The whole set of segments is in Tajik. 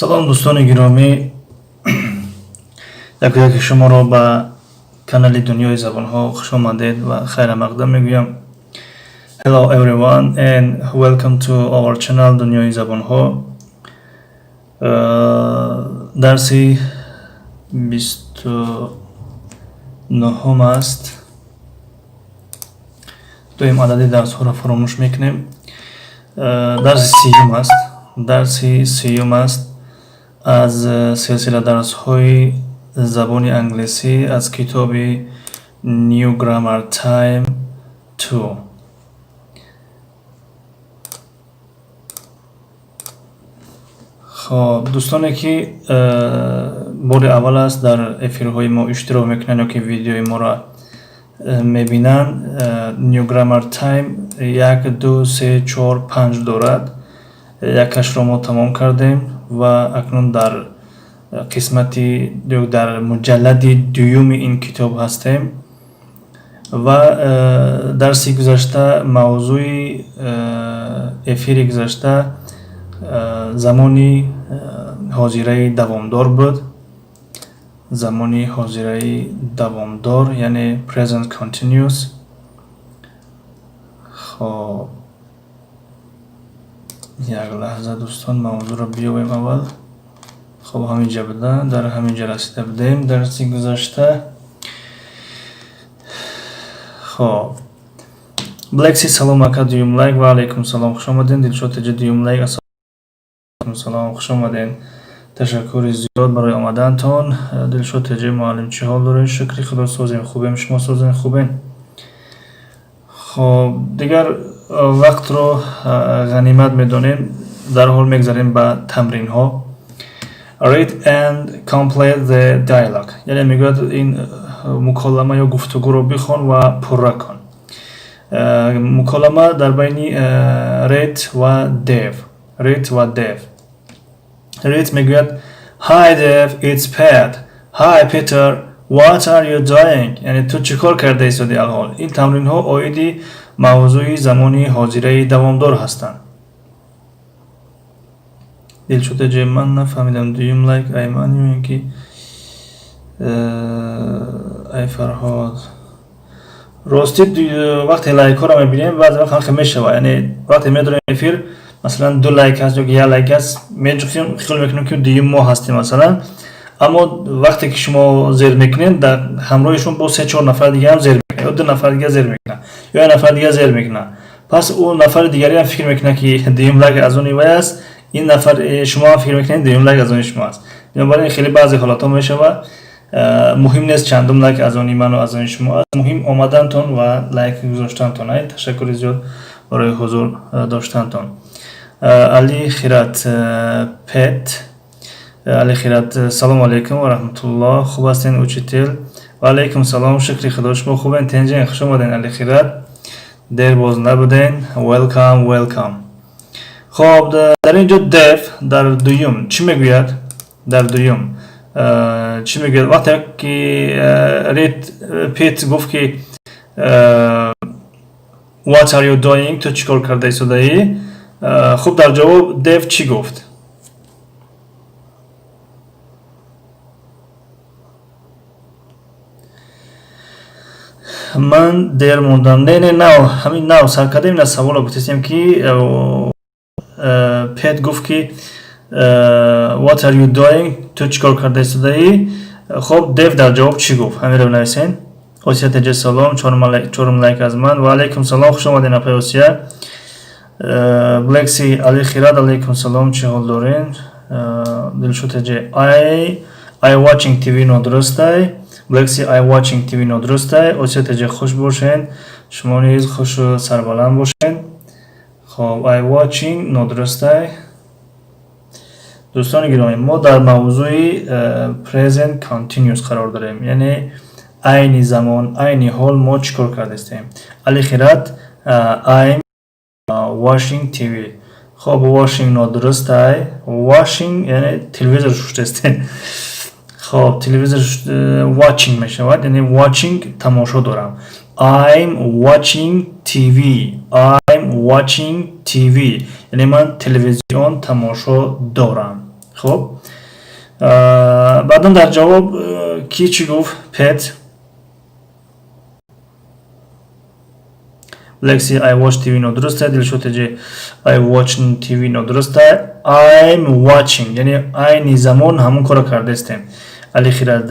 Салом, дӯстони гиромӣ, яку яки шуморо ба канали Дунёи забонҳо хушомадед ва хайрамақдам мегӯям. Hello everyone and welcome to our channel Дунёи забонҳо. Дарси 29-ум аст. Дуюм адади дарсҳоро фаромӯш мекунем. Дарси 30-ум аст, дарси 30-ум аст аз силсила дарсҳои забони англисӣ аз китоби New Grammar Time 2. Хоб, дӯстоне ки бори аввал аст дар эфирҳои мо иштирок мекунанд ё ки видеои моро мебинанд, New Grammar Time як, ду, се, чор, панҷ дорад. Якашро мо тамом кардем ва акнун дар қисмати ё дар муҷаллади дуюми ин китоб ҳастем. Ва дарси гузашта, мавзӯи эфири гузашта замони ҳозираи давомдор буд. Замони ҳозираи давомдор, яъне present continuous. Хоб, як лаҳза, дӯстон, мавзӯъро биёбем аввал. Хоб, ҳаминҷа буда, дар ҳаминҷа расида будем дарси гузашта. Хоб, Блекси, салом ака, дуюм лайк. Ва алайкум салом, хуш омадем. Дилшод теҷа, дуюм лайк. Ассалому салом, хуш омадем, ташаккури зиёд барои омадантон. Дилшод теҷа, муаллим, чӣ ҳол доред? Шукри Худо, созем, хубем, шумо созем, хубем. Хоб, дигар вақтро ғанимат медонем, дарҳол мегзарем ба тамринҳо. Read and complete the dialogue, яъне мегӯяд, ин муколама ё гуфтугӯро бихон ва пурра кун. Муколама дар байни Рет ва Дев. Рет ва Дев. Рет мегӯяд: "Hi Dev, it's Pat." "Hi Peter, what are you doing?" Яъне ту чӣ кор карда истоди алҳол? Ин тамринҳо оиди мавзӯи замони ҳозираи давомдор ҳастанд. Дилшода, ман нафаҳмидам, дуюм лайк ай ман ё ин ки ай Фарҳод? Ростӣ, вақте лайкҳоро мебинем, баъзе вақт ҳамхел мешавад, яъне вақте медорем эфир, масалан, ду лайк ҳаст ё як лайк ҳаст, меҷухем, хиёл мекунем, ки дуюм мо ҳастем, масалан. Аммо вақте ки шумо зер мекунед, дар ҳамроҳи шумо бо се чор нафар дига ҳам зер мекунад, ё ду нафар дига зер мекунад, ё як нафар дига зер мекунад. Пас ӯ нафари дигаре ҳам фикр мекунад, ки дуюм лайк аз они вай аст. Ин нафар, шумо ҳам фикр мекунед, дуюм лайк аз они шумо аст. Бинобар ин хеле баъзе ҳолатҳо мешавад. Муҳим нест чандум лайк аз они ману аз они шумо аст, муҳим омадантон ва лайк гузоштантон. Ташаккури зиёд барои ҳузур доштантон. Али Хират, Пет, Али Хират: "Салому алайкум ва раҳматуллоҳ, хуб ҳастен, учитель?" Ва алайкум салом, шукри Худо, шумо хубен, тенҷен? Хуш омаден, Али Хират, дер боз набуден. Welcome, welcome. Хоб, дар ин ҷо Дев дар дуюм чӣ мегӯяд? Дар дуюм чӣ мегӯяд? Вақте ки Рет, Пет гуфт, ки "What are you doing?", ту чӣ кор карда истодаӣ? Хуб, дар ҷавоб Дев чӣ гуфт? Ман дер мондам. Не, не, нав, ҳамин нав сар кардем. Ина саволо гуфтестем, ки Пет гуфт, ки "What are you doing?", ту чӣ кор карда истодаӣ? Хоб, Дев дар ҷавоб чӣ гуфт? Ҳаминро бинависен. Осия теҷа, салом, чорум лайк аз ман. Ва алайкум салом, хуш омаден, апай Осия. Блекси, Али Хират, алайкум салом, чӣ ҳол дорен? Дилшод теҷа, I watching TV нодурустай. Блекси, I watching TV нодурустай. Осия теҷа, хуш бошен, шумо низ хушу сарбаланд бошен. Хоб, I watching нодурустай. Дӯстони гиромӣ, мо дар мавзӯи present continuous қарор дорем, яъне айни замон, айни ҳол мо чӣ кор кардастем? Али Хират, I'm washing TV. Хоб, washing нодурустай. Washing яъне телевизор шуштастем. Хоб, телевизор watching мешавад, яъне watching тамошо дорам. I'm watching TV. I'm watching TV, яъне ман телевизион тамошо дорам. Хуб, баъдан дар ҷавоб кӣ чӣ гуфт? Пет Лекси, I watch TV нодуруст аст. Дилшод Теҷи, I watch TV нодуруст аст. I'm watching, яъне айни замон ҳамон корро кардаистем. Али Хирад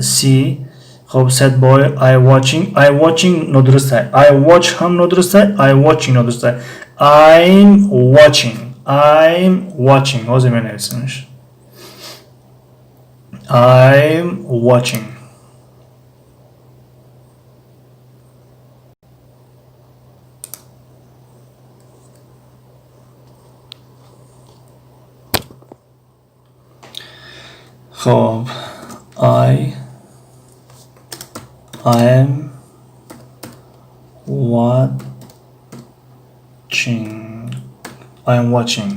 си. Хоб, Sad Boy, I watching, I watching нодуруст аст. I watch ҳам нодуруст аст, I watching нодуруст аст. I'm watching, I'm watching. Ҳозир менависемш. I'm watching. Хоб, I am watching, I am watching.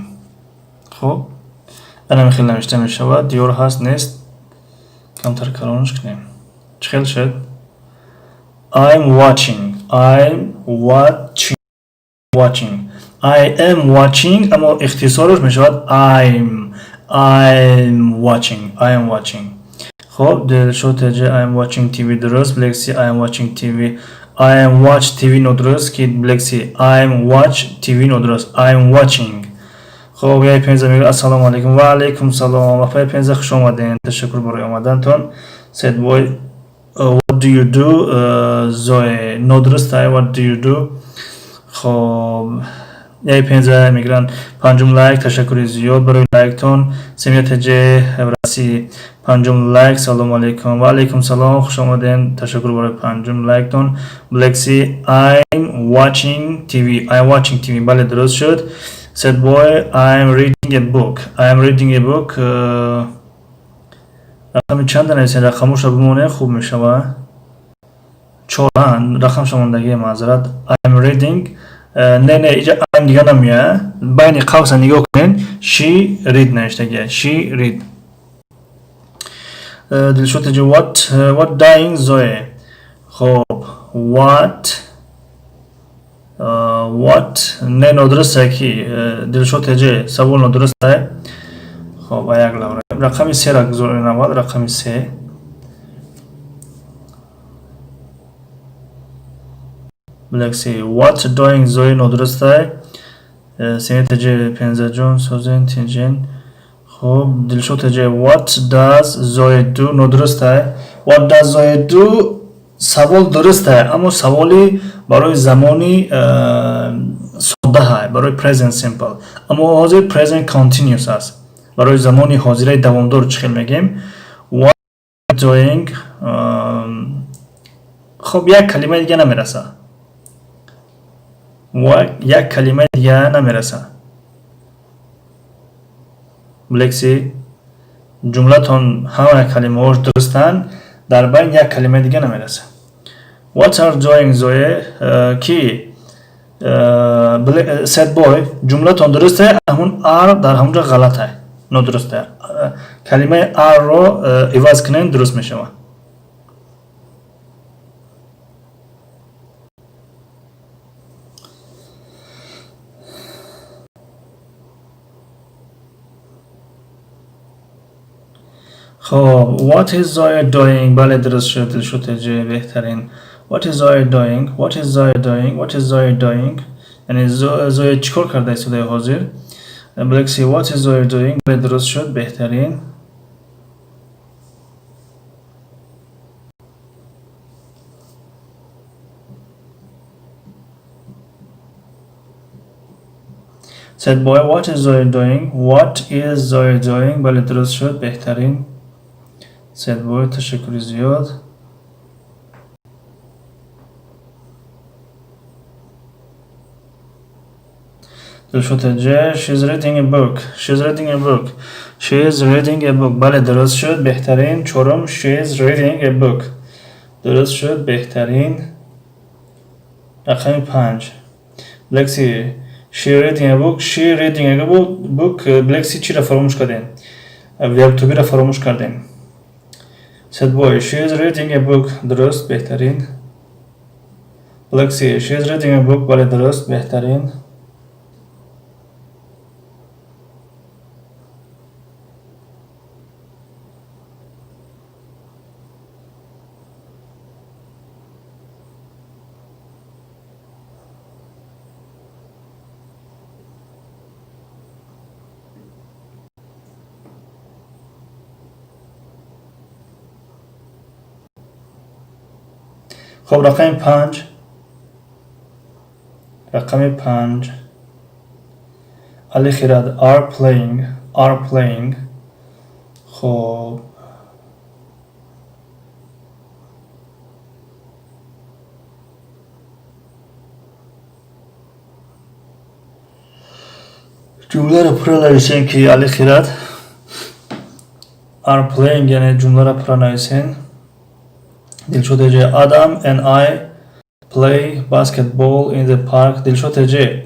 Хоб, анами хел навишта мешавад. Диёр ҳаст, нест? Камтар калонш кунем. Чӣ хел шуд? I'm watching, I'm watching, watching. I am watching, аммо ихтисораш мешавад I'm watching, I am watching. Хоб, Дилшод Теҷи, I am watching TV дуруст. Блекси, I am watching TV, I am watch TV нодуруст. Ки Блекси, I am watch TV нодуруст, I am watching. Хоб, яй пенза мегӯяд: ассалому алайкум. Ва алайкум салом, апаи Пенза, хуш омадем, ташаккур барои омадантон. Sad Boy, what do you do? Зое нодуруст ай, what do you do. Хоб, яй пенза мегиранд панҷум лайк, ташаккури зиёд барои лайктон. Семия Теҷе раси панҷум лайк. Салому алайкум. Ва алайкум салом, хуш омадем, ташаккур барои панҷум лайктон. Блекси, I'm watching TV, I'm watching TV, бале, дуруст шуд. Sad Boy, I'm reading a book, I'm reading a book. Рақами чанда нависем? Рақамоша бимонем, хуб мешавад. Чор рақамша мондагие, маъзарат. I'm reading, не, не, иҷа I'm дига намеяд. Байни қавса нигоҳ кунед, she read навиштагия, she read. Дилшод Теҷи, what dying Zoe. Хоб, what, не, нодуруст ки Дилшод Теҷи, савол нодуруст. Хоб, як лавра рақами сера гузорем, аввал рақами се. Блекси, what doing Zoe нодуруст. Семи Теҷи, Пензаҷон, созен тинҷен. Хоб, Дилшод Теҷи, what does Zoe do нодуруст. What does Zoe do савол дуруст, аммо саволи барои замони соддаҳа, барои present simple, аммо ҳозир present continuous аст, барои замони ҳозираи давомдор. Чӣ хел мегӯем? What doing. Хоб, як калимаи дига намераса, як калимаи дига намераса. Блекси, ҷумлатон ҳама калимаҳош дурустанд, дар байн як калимаи дига намераса. What are doing Zoe? Ки Sad Boy, ҷумлатон дурусте, ҳамун are дар ҳамунҷо ғалате, нодурусте. Калимаи are-ро иваз кунем, дуруст мешавад. Хоб, what is Zoe doing? Бале, дуруст шуд, Дилшод Теҷи, беҳтарин. What is Zoe doing? What is Zoe doing? What is Zoe doing? Яъне Зоя чӣ кор карда истодаи ҳозир? Блекси, what is Zoe doing? Бале, дуруст шуд, беҳтарин. Sad Boy, what is Zoe doing? What is Zoe doing? Бале, дуруст шуд, беҳтарин. Sad Boy, ташаккури зиёд. Дилшод Теҷе, she's reading a book. She's reading a book. She is reading a book. Бале, дуруст шуд, беҳтарин. Чорум, she is reading a book. Дуруст шуд, беҳтарин. Рақами панҷ. Блекси, she reading a book. She reading a book. Блекси, чиро фаромӯш кардем? Verb to be-ро фаромӯш кардем. Sad Boy, she is reading a book. Дуруст, беҳтарин. Блекси, she is reading a book. Бале, дуруст, беҳтарин. Хоб, рақами 5, рақами 5. Али Хирад are playing, are playing. Хоб, ҷумларо пурра нависем, ки Али Хирад are playing, яъне ҷумларо пурра нависем. Дилшод Эҷе: Adam and I play basketball in the park. Дилшод Эҷе,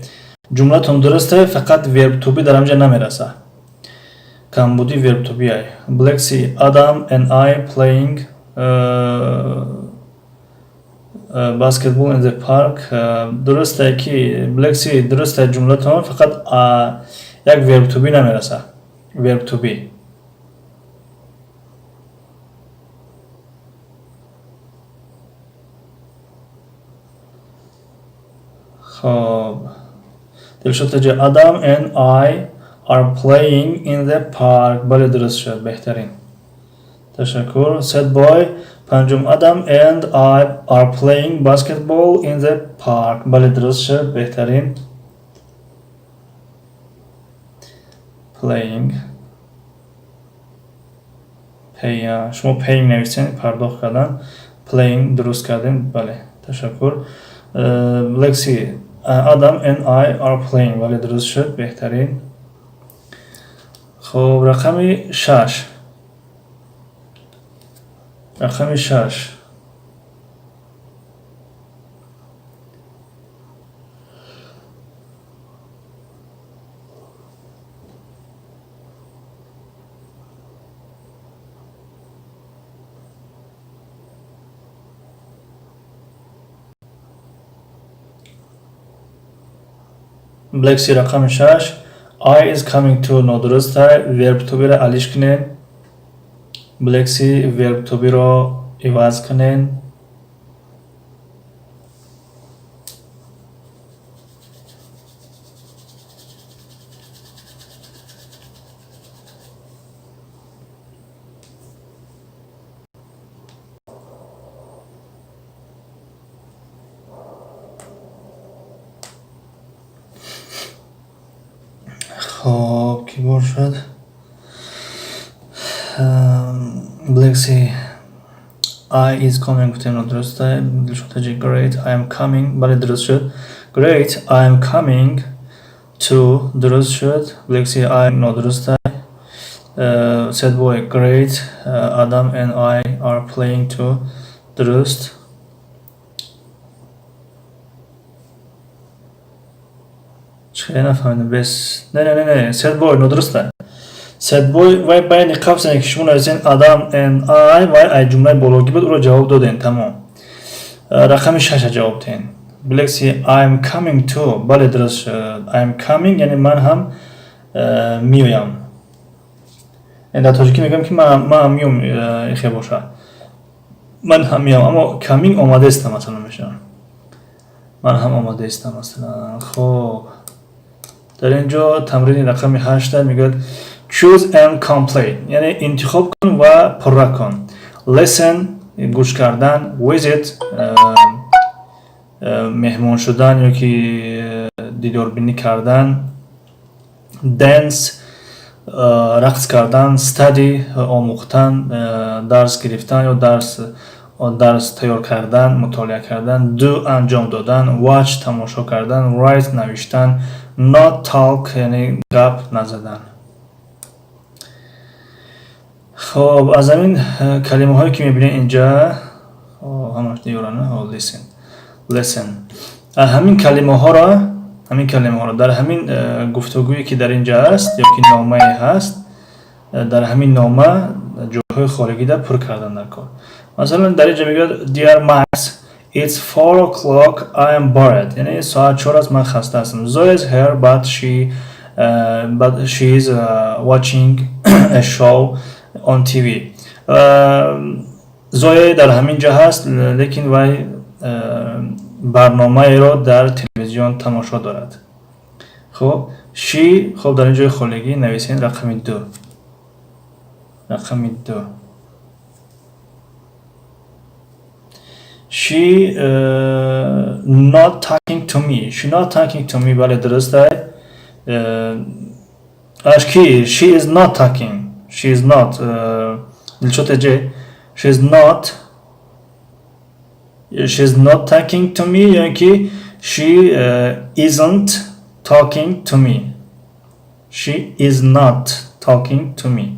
ҷумлатон дурусте, фақат verb to be дар ҳамҷа намераса, камбуди verb to be. Ай Black Sea: Adam and I playing basketball in the park. Дурусте, ки Black Sea, дурусте ҷумлатон, фақат як verb to be намераса, verb to be. Хоб, Дилшод Таҷи: Adam and I are playing in the park. Бале, дуруст шуд, беҳтарин, ташаккур. Sad Boy, панҷум: Adam and I are playing basketball in the park. Бале, дуруст шуд, беҳтарин. Playing, pay, шумо paying нависен, пардохт кардан, playing дуруст кардем, бале, ташаккур. Lexi: Adam and I are playing. Бале, дуруст шуд, беҳтарин. Хоб, рақами 6, рақами 6. Black Sea, рақами 6: I is coming to нодуруста, verb to be-ро алиш кунед. Black Sea, verb to be-ро иваз кунед. Хоб, ки бошад? Black Sea: I is coming гуфтем, нодуруста. Дилшод Таҷи: Great, I am coming. Бале, дуруст шуд. Great, I am coming to дуруст шуд. Black Sea, I нодуруста. Sad Boy: Great, Adam and I are playing to дуруст. Хеле нафаҳмидам, бес, не, не, не, не, Sad Boy, нодуруста. Sad Boy, вай байни қавсане, ки шумо нависен Adam and I, вай ай ҷумлаи бологӣ буд, ӯро ҷавоб додем, тамом. Рақами 6-а ҷавоб диҳем. Black Sea: I am coming to. Бале, дуруст шуд. I am coming, яъне ман ҳам меоям. Дар тоҷикӣ мегӯям, ки ман ҳам меом, ихе боша, ман ҳам меом, аммо coming омадаистам, масалан, мешавам, ман ҳам омадаистам, масалан. Хоб, дар ин ҷо тамрини рақами 8-а мегӯяд: choose and complete, яъне интихоб кун ва пурра кун. Listen, гӯш кардан, visit, меҳмон шудан ё ки дидорбинӣ кардан, dance, рақс кардан, study, омӯхтан, дарс гирифтан ё дарс тайёр кардан, мутолиа кардан, do, анҷом додан, watch, тамошо кардан, write, навиштан, not talk, яъне гап назадан. Хоб, аз ҳамин калимаҳое, ки мебинед инҷа, ҳамаш диёрана, listen, listen, ҳамин калимаҳоро дар ҳамин гуфтугӯе, ки дар инҷа аст ё ки номае ҳаст, дар ҳамин нома ҷойҳои холигида пур кардан дар кор. Масалан, дар инҷа мегӯяд: Dear Max, it's 4 o'clock, I am bored. Яъне соат 4 аст, ман хаста ҳастам. Zoe is here, but she is watching a show on TV. Зоя дар ҳамин ҷо ҳаст, лекин вай барномаеро дар телевизион тамошо дорад. Хоб, she, хоб, дар ин ҷои холигӣ нависен рақами 2, рақами 2. She not talking to me. She not talking to me. Бале, дуруст ай. Аш ки? She is not talking. She is not. Дилшод Эҷе. She is not. She is not talking to me ё ки she isn't talking to me. She is not talking to me.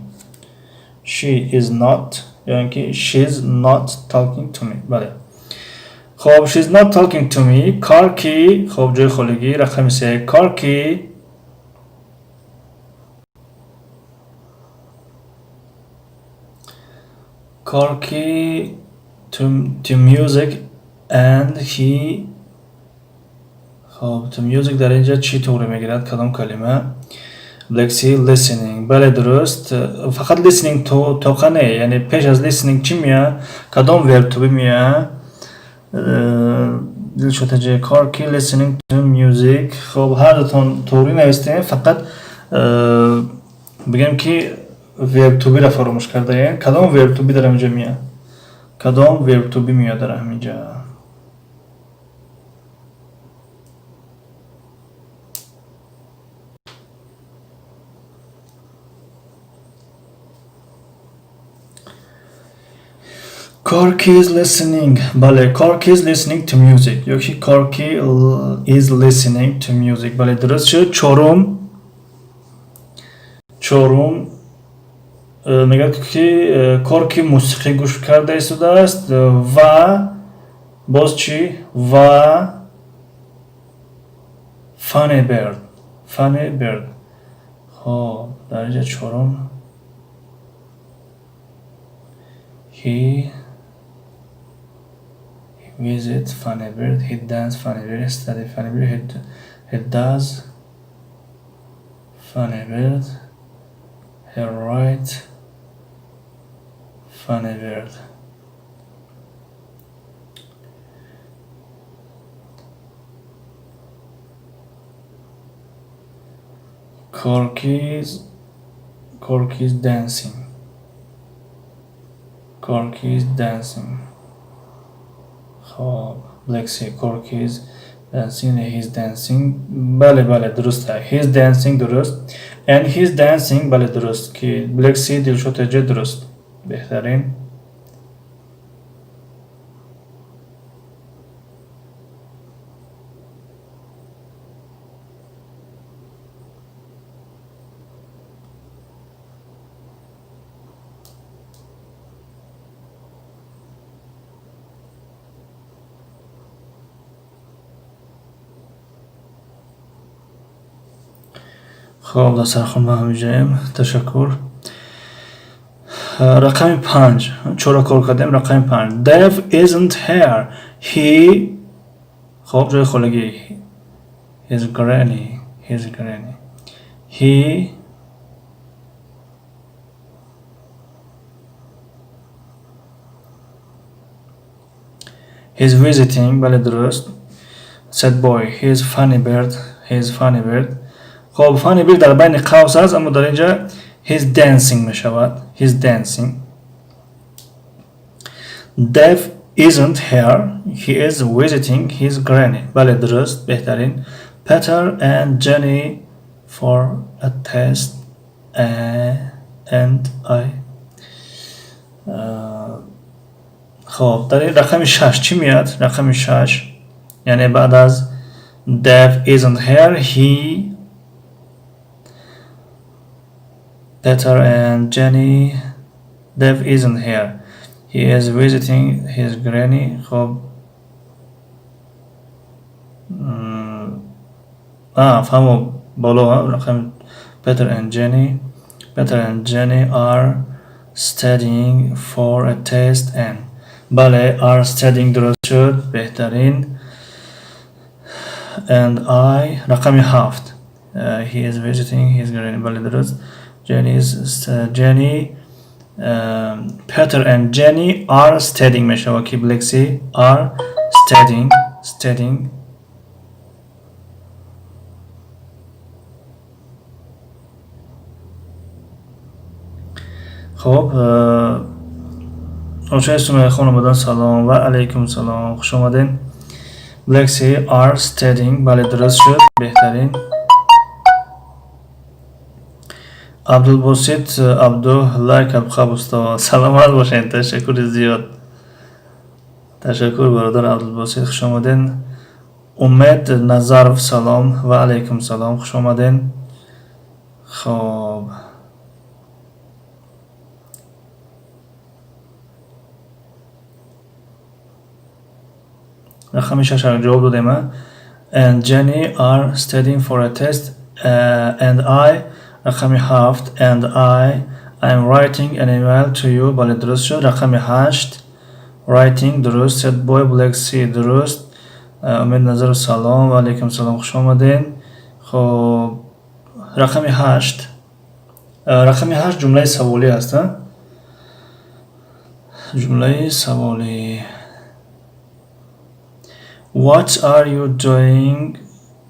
She is not ё ки she's not talking to me. Бале. Хоб, she's not talking to me. Корки, хоб, ҷои холигӣ, рақами се. Корки Corky to music and he. Хоб, to music дар инҷа чӣ туғри мегирад, кадом калима? Black Sea, listening. Бале, дуруст. Фақат listening тоқа не, яъне пеш аз listening чӣ меяд, кадом verb to be меяд? Дилшотаҷе, Corky listening to music. Хоб, ҳар дутон туғри навистем, фақат бигем ки verb to be ра фаромӯш кардаем. Кадом verb to be дар ҳаминҷа меяд? Кадом verb to be меяд дар ҳаминҷа? Corky is listening. Бале, Corky is listening to music. Ё ки Corky is listening to music. Бале, дуруст шуд. Чорум. Чорум мегӯяд ки Корки мусиқӣ гӯш карда истодааст ва боз чӣ? Ва Funny Bird. Funny Bird. Хоб, дар инҷа чорум he visit Funny Bird, he dance Funny Bird, he study Funny Bird, he does Funny Bird, he write Funny Bird. Corky's dancing. Corky's dancing. خب، Black Sea, Corky's dancing, he's dancing. бале бале, дуруст, he's dancing дуруст, and he's dancing. Бале, дуруст ки Black Sea, Дилшод Эҷе, дуруст, беҳтарин. Хоб, дастархон ба ҳамиҷаем, ташаккур. Рақами панҷ, чора кор кардем, рақами панҷ. Dev isn't here. He, хоб, ҷои холигӣ. His granny, his granny. He's visiting. Бале, дуруст. Sad boy, he's funny bird, he's funny bird. Хоб, funny bird дар байни қавс аст, аммо дар инҷа he's dancing мешавад. He's dancing. Dev isn't here. He is visiting his granny. Бале, дуруст, беҳтарин. Peter and Jenny for a test and I. Хоб, дар ин рақами шаш чӣ меяд? Рақами шаш, яъне баъд аз Dev isn't here, he, Peter and Jenny. Dev isn't here. He is visiting his granny. خب، فهمو بالا رقم Peter and Jenny. Peter and Jenny are studying for a test and. بله، are studying درست شد، بهترین. And I. رقم هفت، he is visiting his granny. بله، درست. Jenny is Jenny, Peter and Jenny are studying میشه که Black Sea are studying, studying. خب، Очаи Сумайяхон омадан. Салом ва алайкум салом, хуш омаден. Black Sea are studying. Бале, дуруст шуд, беҳтарин. Абдулбосит Абду лайк абхаб. Устод, саломат бошед, ташаккури зиёд, ташаккур, бародар Абдулбосит, хуш омаден. Умед Назаров, салом ва алайкум салом, хуш омаден. Хоб, рақами шаш ҷавоб додем. And Jenny are studying for a test and I. Рақами ҳафт: and I am writing an email to you. Бале, дуруст шуд. Рақами ҳашт: writing, дуруст. Set boy Black Sea, дуруст. Умед Назаров, салом ва алайкум салом, хуш омаден. Хоб, рақами ҳашт, рақами ҳашт ҷумлаи саволӣ аст, ҷумлаи саволӣ. What are you doing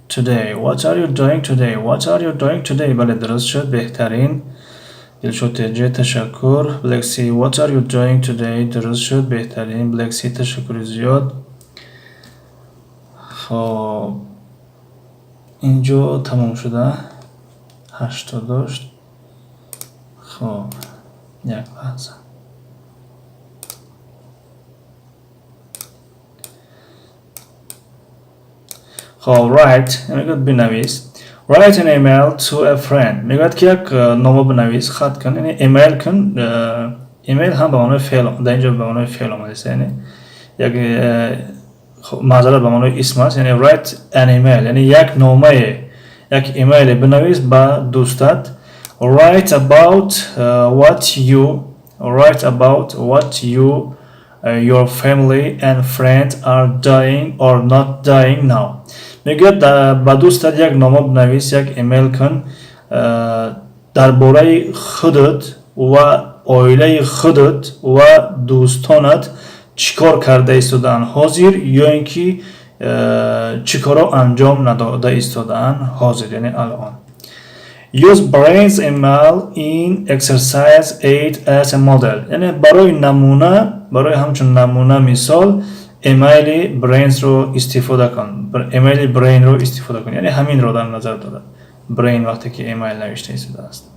today? What are you doing today? What are you doing today? Бале, дуруст шуд, беҳтарин. Дилшод Теҷе, ташаккур. Black Sea, what are you doing today? Дуруст шуд, беҳтарин. Black Sea, ташаккури зиёд. Хоб, инҷо тамом шуда, ҳашто дошт. Хоб, як лаҳза. Хоб, write мегӯяд, бинавис. Write an email to a friend, мегӯяд ки як нома бинавис, хат кун, яъне email кун. Email ҳам ба маънои феъл, дар инҷо ба маънои феъл омадааст, яъне як маъзарат, ба маънои исм аст. Яъне write an email, яъне як номае, як имейле бинавис ба дӯстат. Write about what you, write about what you, your family and friends are doing or not doing now. Мегӯяд, ба дӯстат як нома бинавис, як имейл кун дар бораи худат ва оилаи худат ва дӯстонат чӣ кор карда истодаанд ҳозир ё ин ки чӣ корро анҷом надода истодаанд ҳозир, яъне алон. Use Brain's email in exercise 8 as a model. Яъне барои намуна, барои ҳамчун намуна, мисол, эмайли Brains-ро истифода кун, эмайли Brain-ро истифода кун. Яъне ҳаминро дар назар дорад Brain, вақте ки эмайл навишта истодааст.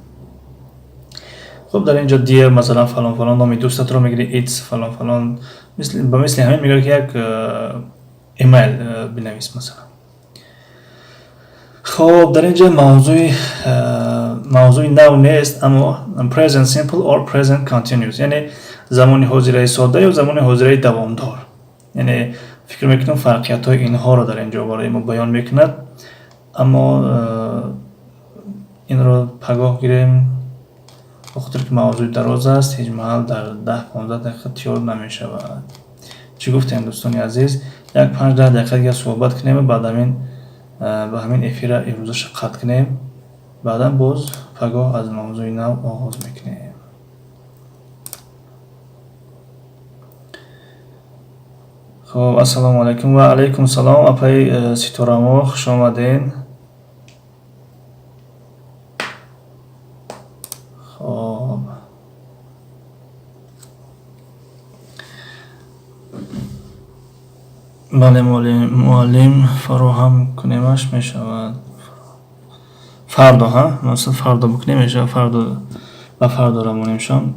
Хуб, дар инҷо dear, масалан, фалон фалон, номи дӯстатро мегирӣ, it's фалон фалон, ба мисли ҳамин мегӯяд ки як эмайл бинавис, масалан. Хоб, дар инҷа мавзӯи нав нест, аммо present simple or present continuous, яъне замони ҳозираи содда ё замони ҳозираи давомдор. Яъне фикр мекунам, фарқиятҳои инҳоро дар инҷо барои мо баён мекунад, аммо инро пагоҳ гирем, ба хотире ки мавзӯи дароз аст, ҳеҷ маҳал дар 10-15 дақиқа тиёр намешавад. Чӣ гуфтем, дӯстони азиз? Як 5-10 дақиқа дигар суҳбат кунем, баъд ҳамин ба ҳамин эфира имрӯзаша қатъ кунем, баъдан боз пагоҳ аз мавзӯи нав оғоз мекунем. Хоб, ассалому алайкум ва алайкум салом, апаи Ситорамо, хуш омаден. Хоб, бале, муаллим, фароҳам кунемаш мешавад фардо. Ҳа, масалан, фардо бикунем мешавад, фардо, ба фардо равонемшон.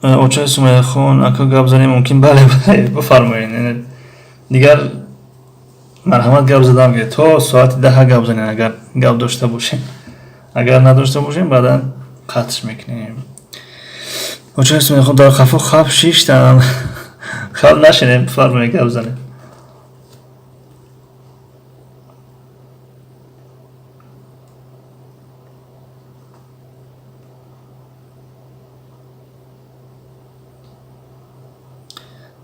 Очаи Сумайяхон, ака, гап занем мумкин? Бале, бале, бифармоед. Дигар марҳамат, гап задам ки то соати 10 гап занем, агар гап дошта бошем. Агар надошта бошем, баъдан қатъш мекунем. Очаи Сумайяхон, дар қафо хаб шиштам, хаб нашинем, бифармоед, гап занем.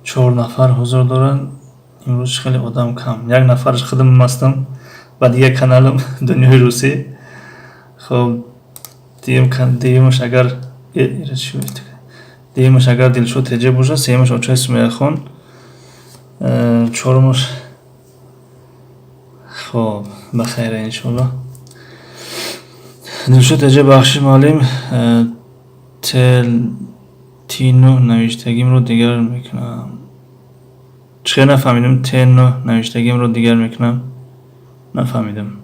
Чор нафар ҳузур доранд имрӯз, хеле одам кам. Як нафараш худам ҳастам ба дигар каналам, Дунёи Русӣ. Хоб, дуюмаш агар Дилшод Теҷе бошад, сеюмаш очаи Сумайяхон, чорумаш Хоб, ба хайра, иншоалло. Дилшод эҷа, бахшиш, муаллим, Т9 навиштагимро дигар мекунам. Чӣ хел нафаҳмидам? Т9 навиштагимро дигар мекунам, нафаҳмидам.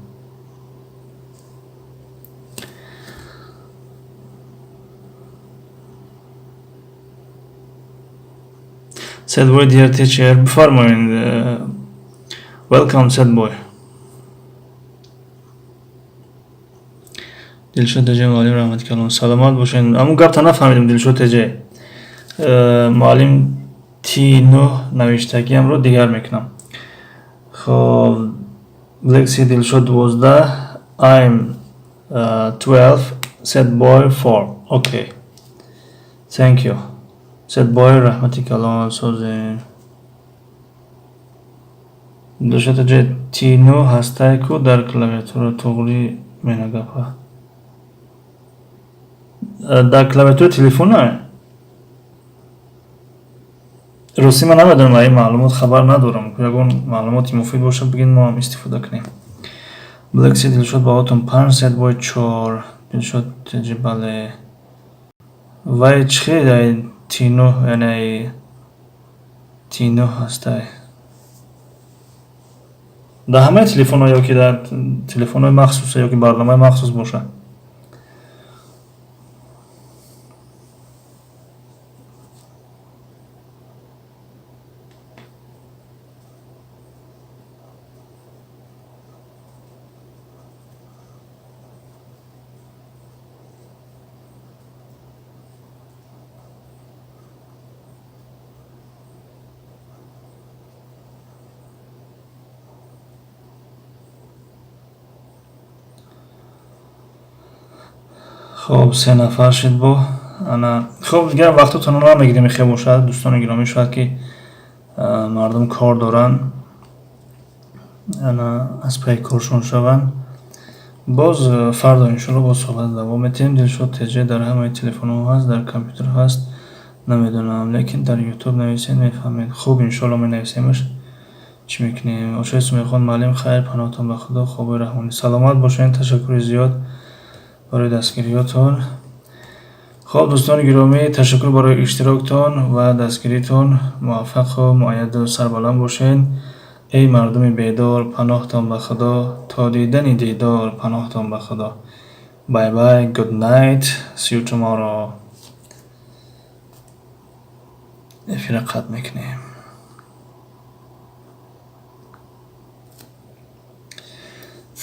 Sad boy, dear teacher, бифармоед. Welcome, sad boy. Дилшод теҷа, муаллим, раҳмати калон, саломат бошед. Ҳамун гапта нафаҳмидам, Дилшод теҷа. Муаллим, Т9 навиштагиамро дигар мекунам. Хоб, Лекси, Дилшод 12, I'm 12, sad boy four. Okay, thank you, sad boy, раҳмати калон, созем. Дилшод теҷа, Т9 ҳастай ку дар клавиатура, туғри мена гапа? Дар клавиатураи телефона? Ростӣ, ман намедонам, ин маълумот хабар надорам. Ягон маълумоти муфид бошад, бигин, мо ҳам истифода кунем. Блекси, Дилшод, баҳотон 5, sad boy 4. Дилшод теҷи, бале. Вай чӣ хел Т9, яъне Т9 ҳастай дар ҳамаи телефонҳо ё ки дар телефонҳои махсуса ё ки барномаи махсус бошад? Хоб, се нафар шид бо ана. Хоб, дигар вақтотонро намегирем, хел бошад, дӯстони гиромӣ. Шояд ки мардум кор доранд, ана аз пайи коршон шаванд. Боз фардо, иншоалло, боз суҳбат давом метиҳем. Дилшод теҷа, дар ҳамаи телефонҳо ҳаст, дар компютер ҳаст, намедонам, лекин дар Ютуб нависед, мефаҳмед. Хуб, иншоалло, менависемаш. Чӣ мекунем? Ошои Сумайхон, муаллим, хайр, паноҳтон ба Худо, хобои раҳмонӣ, саломат бошед, ташаккури зиёд барои дастгириётон. Хоб, дӯстони гиромӣ, ташаккур барои иштироктон ва дастгиритон. Муваффақу муайяду сарбаланд бошед. Эй мардуми бедор, паноҳтон ба Худо, то дидани дидор, паноҳтон ба Худо. Bye bye, good night, see you tomorrow. Эфира қатъ мекунем.